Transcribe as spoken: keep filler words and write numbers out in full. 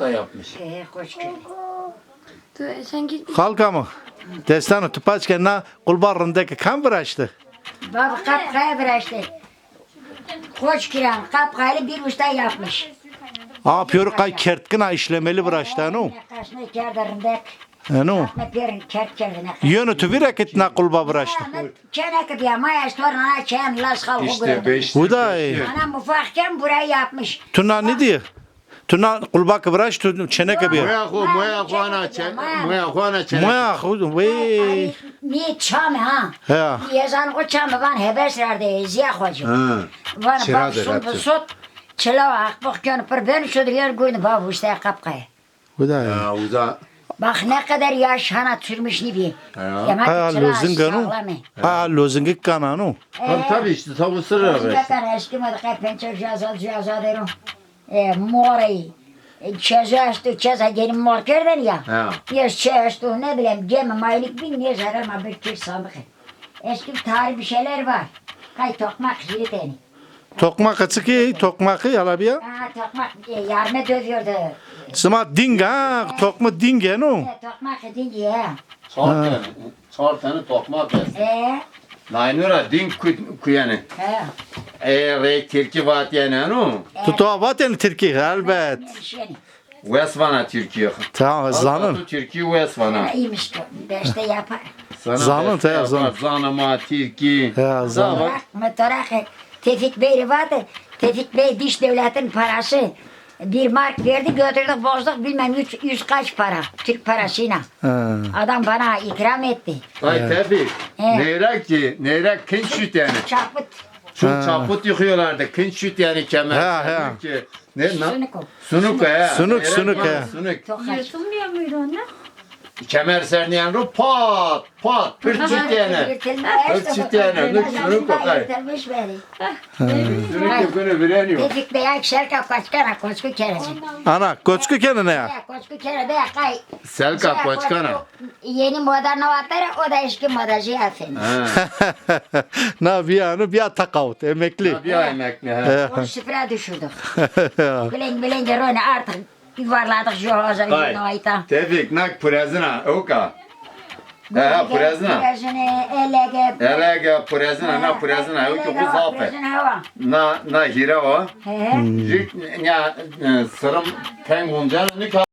da yapmış. Ee, hoş geldin. Xalka mi, destano, tu paç ke na qulba rindeke kam viraşti? Baba, Qapqaya viraşti. Koç kiran, Qapqaylı bir usta yapmış. Ama piyori qay kertkina, işlemeli viraşti, no? Ne kaşne kerde rindek. Eno. Ne perin kert kerde ne kaşne. Yönü tu vire kit na qulba viraşti. Çene ki diye, maya estor na çen las xal. İşte beş. Huday. Ana mufak ken burayı yapmış. Tu na ne diye? Tu na qulba ki viraşt, tu çeneke bîya. Moya xo, moya xo ana çe-, moya xo ana çeneke. Moya xo, wey. Mi çame ha. Ya. Yezan xo çame van hebes rarde, ziya xocî. Ha. Van bak sun bu sot, çila akbok kön pir ben şudur yer gurdu bab usta Qapqaya. Huday. Ya, uza. Bak ne kadar yaş hana sürmüş nibi. Ya. Ha, lozinga no. Ha, lozingi kanano. Tabii, tabii, işte tavuğu sırrı. Lozinga kan eski mi de pençe cihaz cihaz derim. E, morey. E, çeze esto, çeze geni mor kerden ya. Ha. Yes, çe esto, ne bileyim, gemi maylık bin, ne zarar ma bir kir sandık. Eski bir tarih bir şeyler var. Kay tokmak jiriteni. Tokmak açık iyi, tokmak iyi, alabiya. Ha, tokmak, e, yarme dövüyordu. Sima ding ha, tokma ding ya, no? E, tokmak ding ya. Çar tane, çar tane tokmak. E. Naynura ding ku-, kuyene. He. E, rey Tirki vat yani, no? Tu to vat yani Tirki, elbet. Wes vana Tirki. Tamam, zanin. Tu Tirki wes vana. İyiymiş ki, beşte yapar. Zanin, te zanin. Zanin ma Tirki. Ya, zanin. Motorak, Tevfik Bey vatı, Tevfik Bey dış devletin parası. Bir mark verdi, götürdük, bozduk, bilmem üç, üç kaç para, Türk parasıyla. Ha. Adam bana ikram etti. Ay tabii. He. Neyra ki, neyra kinç şut yani. Çaput. Şu çaput yıkıyorlardı. Kinç şut yani kemer. Ha, ha. Ki, ne, na-, sunuk o. Sunuk, he. Sunuk, neyra sunuk, ki, he. Sunuk. Yırtılmıyor muydu onlar? Kemer serniyen ro pat. Pat, pir çitene. Pir çitene, nuk şunu kokay. Yırtılmış beni. Şunu kokunu vireniyor. Dedik be ya, Selka Koçkana, Koçku kereci. Ana, Koçku kene ne ya? Ya, Koçku kere be ya, kay. Selka Koçkana. Yeni moda novatları, o da eski modacı ya efendim. Ha. Na bir anı, bir takavut, emekli. Na bir emekli, ha. O sıfıra düşürdük. Bileng bileng rone artık. Yuvarladık şu hazır yoluna ayta. Tevfik, nak purezina, oka. He, he, purezina. Purezine, elege. Elege, purezina, na purezina, oka, bu zafe. Purezina hava. Na, na hira o. He, he. Jük, ya, e, sırım peng onca, ne